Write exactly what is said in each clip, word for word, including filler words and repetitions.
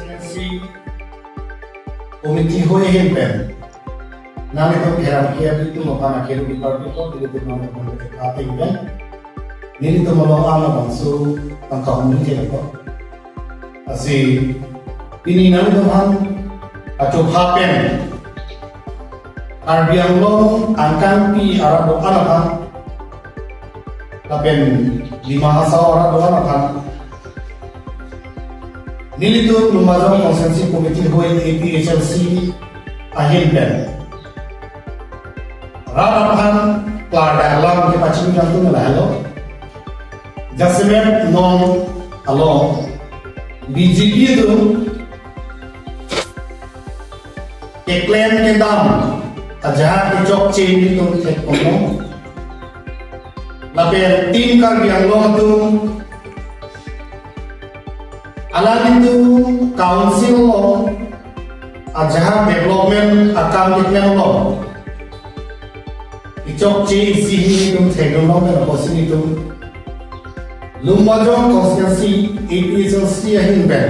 Constituency Committee hoi ahin pen nanglitum pherangke atum aphan akhir di party ko di tum nang pun ke ating pen nelitum along ana bangso tangka hum ni ko. Lasi pini nanglitum aphan achopha pen Karbi Anglong angkangpi arat do-an aphan lapen Dima Hasao arat do-an aphan nelitum Lumbajong Constituency Committee hoi A P H L C ahin pen rat aphan klardak alam kepachini kangtung lahelo. Jasemet non along B J P atum keklem kedam ajahak kechokche nelitum thekponlo. Lapen Team Karbi Anglong atum alanglitum council along ajahak development akam keklem along kechokche isi nelitum thekdunlong pen apotsi nelitum Lumbajong Constituency A P H L C ahin pen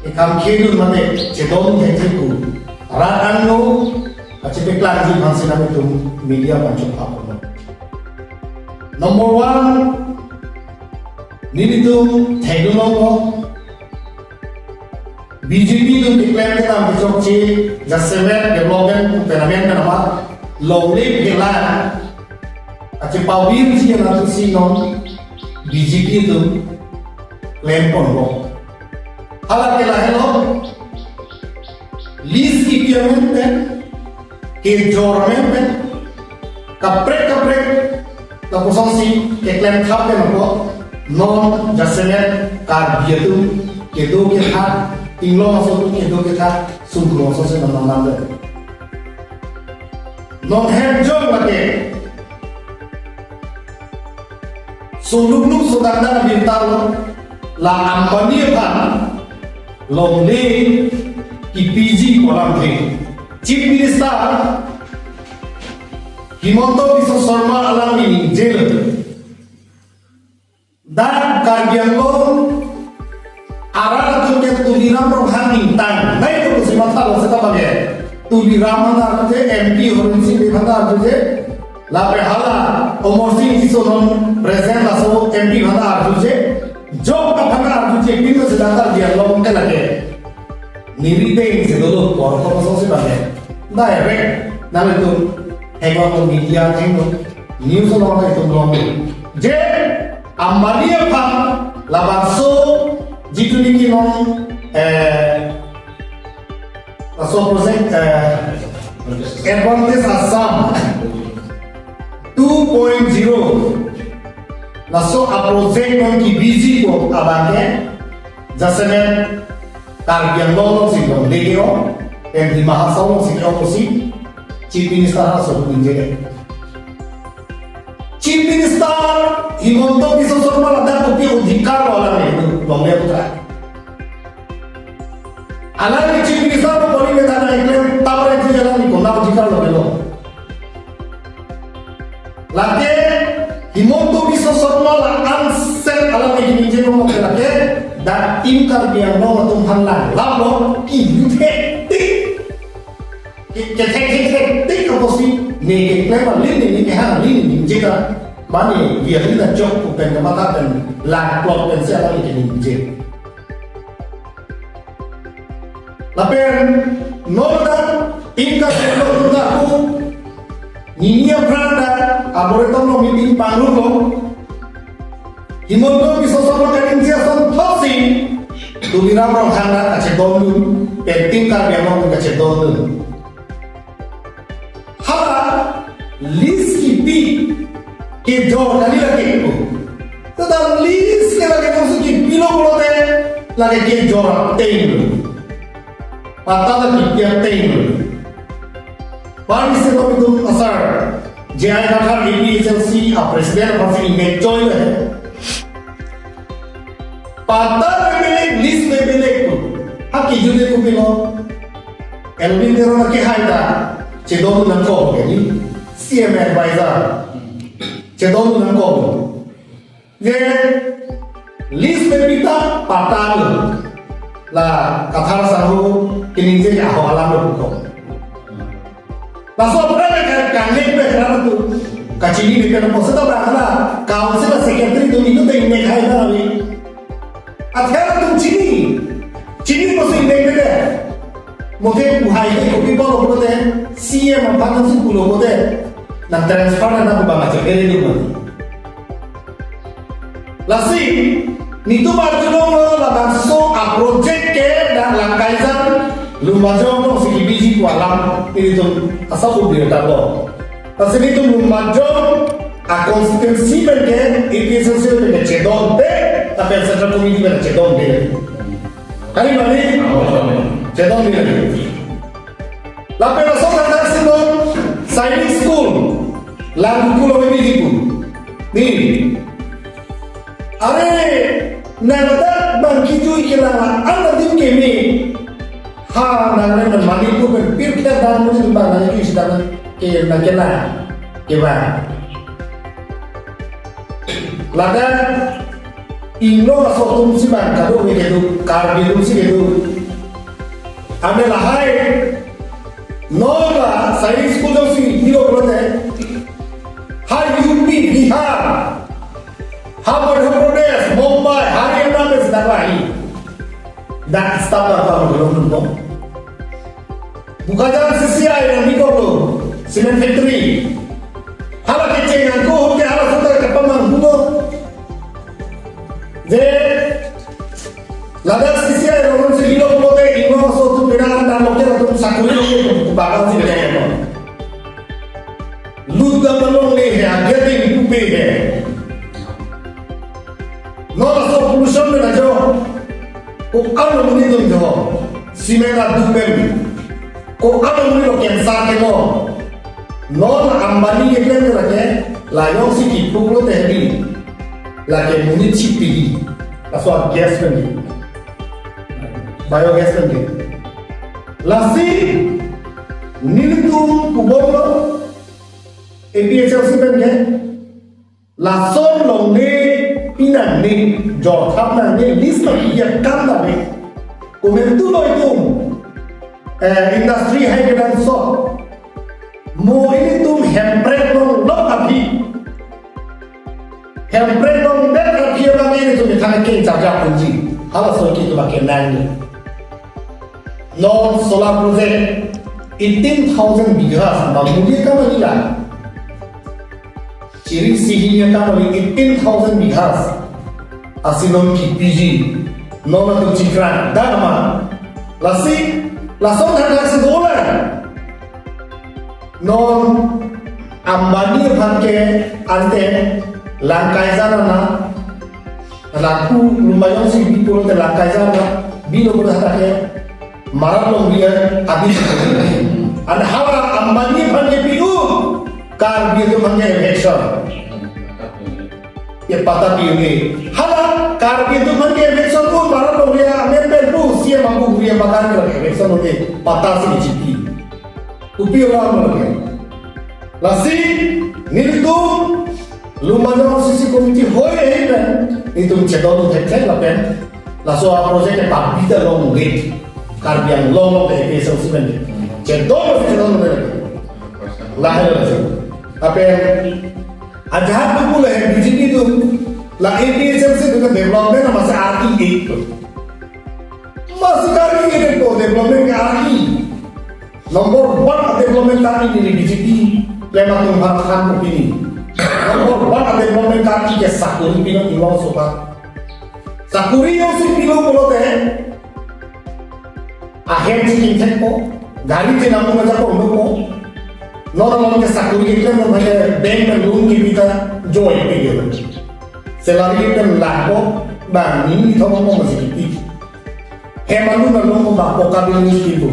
ekam khedun mate chedon thekthepo rat angno kachepaklangji aphansi nanglitum media aphan chopha ponlo. Number one, nelitum thekdunlonglo, B J P atum keklem kedam kechokche, jasemet development pen amen pen amat longle phela kachepavirji anatthu si non B J P atum klemponlo. Hala ke lahelo, list kipi amen pen, kejor amen pen, kaprek kaprek lapusonsi keklem thap pen ako, non jasemet Karbi atum kedo ketha, inglong aso atum kedo ketha sungkro aso si non nang nang. Non hem jong lake suluk nuk sodang dang abirta lo, la Ambani aphan longle kipiji pu alamthe Chief Minister Himanta Biswa Sarma alangli ningjelo. Dak Karbi Anglong arat atum ke Tuliram Ronghang ingtang nai to pusi mathalo seta bang ke. Tuliram aphan arjuje, M P Horen Sing Bey aphan arjuje, lapen hala Amar Sing Tisso non present laso M P aphan arjuje, jok aphan arjuje, pintu sedang Karbi Anglong ke lake neli pen si dolo por por so si bang ke. Direct nanglitum henglo media, henglo news along nanglitum long. Je Ambani aphan labangso jitu niki non, eh, laso project, eh, Advantage Assam two point zero, laso a project non kipiji pu abang ke jasemet Karbi Anglong alongsi longle ke-ong, pen Dima Hasao alongsi ke-ong pusi Chief Minister halaso ningje. Chief Minister Himanta Biswa Sarma ladak kopi adhikar lo alangli longle putra. Alangli Chief Minister lo poli methana eklem tamre ti alangli konat adhikar lo belo. Lake Himanta Biswa Sarma la anset alangli kiningje lo ke lake dak Team Karbi Anglong atum aphan lang lap lo, kihuthe ti ke, kethek thek thek tik apotsi ne keklem alin ne, ne kehang alin ne ningje ta, mane vi alin ta chok pu pen kamatha pen lang plot pen si alangli kiningje. Lapen non ta Team Karbi Anglong ta ako nini aphrang ta arboretum along meeting pangruko. Himanta Biswa Sarma kaningje ason thotsi Tuliram Ronghang ta kachedondun, pen Team Karbi Anglong kachedondun. Hala list kipi kejor kali lake ko. Tata list ke lake ko si kipilo pulote lake kejor ateng. Patta ta kipi ateng. Bang isi lo itum asar, J I Kathar A P H L C a president aphansi ingnek choi le. Patta le belek, list le belek pu. Ha kijut le kopilo. Elwin Teron akehai ta chedon nangkok ke ni, C M advisor. Chedon nangkok. Je list le pi ta patta lo. La Kathar Sahu keningje ke aho alam lo buko. Laso aphrang ke kangnek pen kena tu kachini ni pen mo seta ba la council secretary tu ni tu te ingnek hai ba ni. Athema tum chini. Chini mo si ingnek de. Mo te pu hai ke kopi ba lo ko te C M aphan si pulo ko te. Na transfer na ba ma che kere du mo. Lasi, nitum arjulonglo labangso a-project ke dak Langkaijan, Lumbajong alongsi kebiji pu alam, nitum asap ubir tabo. Lasi nitum Lumbajong a-constituency pen ke, A P H L C pen ke chedonde, lapen Central Committee pen chedonde. Kali mani? Chedonde. Lapen laso tangka si non Sainik School, Langkukul lo ini jitu. Ni. Are, nang dak bang kijui kelang, an adim keme. Ha, nang ne Manipur pen pirkhat dan muni bang nang kijui sedang ke nang kena. Keba. Ladak ingno aso atum si bang kadokave kedo, Karbi atum si kedo. Ame lahai, non la Sainik School alongsi hilo pulote, ha U P, Bihar, ha Madhya Pradesh, Mumbai, Haryana pen si dak lahai. Dak staff dak pam belum nungko. Bokajan C C I yang mikok lo, cement factory. Hala kecheng angko hote hala sota kepamang hulo. Je ladak C C I alongsi hilo pulote ingno aso atum pera an dan loke atum sakuri lo bagan si bidang. Lut dam alongle he, ageting pupe he. Non laso pollution pen ajo. Ko-an lo monit atum jo. Cement aduk pen. Ko-an lo monit lo cancer kemo. Non Ambani keklem ke lake, la jongsi kipu pulote hebi. Lake monit chipi. Laso gas pen ke. Biogas pen ke. Lasi, nelitum kubor lo, A P H L C pen ke, lason longle pinangne, jorthap nangne, list ma iya kam nangne. Komentu lo itum, eh, industry hai kedam so. Mo ilitum Hemprek longlok aphi. Hemprek longdet aphi abang ilitum methang keng charja punji. Halaso ke itum akenangji. Non solar project eighteen thousand bighas, ba muli kam alila. Chiri sihi ya kam ali eighteen thousand bighas. Asi non kipiji, non atum chikra dama. Lasi, lason thakthak si dolang. Non Ambani aphan ke ante Langkaijan ana, lapu Lumbajong si bi pulote Langkaijan ana, bilo pulo hadak ke, Marat Longri adi. An hala Ambani aphan ke pi-un, Karbi atum aphan ke eviction. Ye patta pi-un-e. Hala Karbi atum aphan ke eviction un, Marat Longri amen pen pu, C M apu, pu ye bagan ke eviction un-e, patta si chipi. Kopi alam lake. Lasi, nelitum, Lumbajong C C committee hoi ahin pen, nelitum chedon thekthe lapen, laso a-project ke pabida longle, Karbi Anglong along ke A P H L C pen. Chedon, chedon le. Lahai lahai. Lapen, ajahak tu pule hai B J P atum, la A P H L C atum development masi R E eight atum. Masi Karbi ke depo development ke R E. Number one a-development ta ini B J P, lema tung har khan ko pini. Number one a-development ta ini ke sakuri pino Inglong asoka. Sakuri jongsi pilo pulote, ahem si kinthek ko, gari si namu ngaja ko undo ko. Non non ke sakuri ke klem lo bhai bank pen loan kepi ta joy pe ke. Salary ke klem lakh ko, bang nini thong ko masi kipi. Hem alun along ko ba poka building kipu.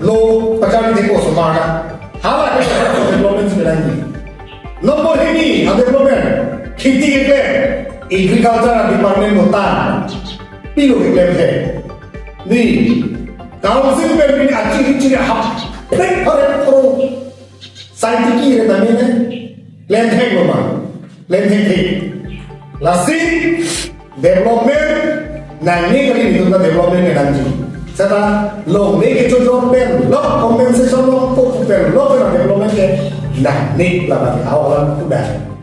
Lo pachari deko somar na. Hala ke development si lagi. Number hini, a-development. Kheti ke klem. Agriculture department ko tan. Pilo ke klem the. Ni. Council pen bini achiri chiri hap. Prek parek pro. Saitiki re tame ne. Klem thek lo ma. Klem thek thek. Lasi development Nangne kali nelitum ta development ke nangji. Seta longle kechojor pen, lok compensation lok po pen, lok pen development ke nangne labang awalan kuda.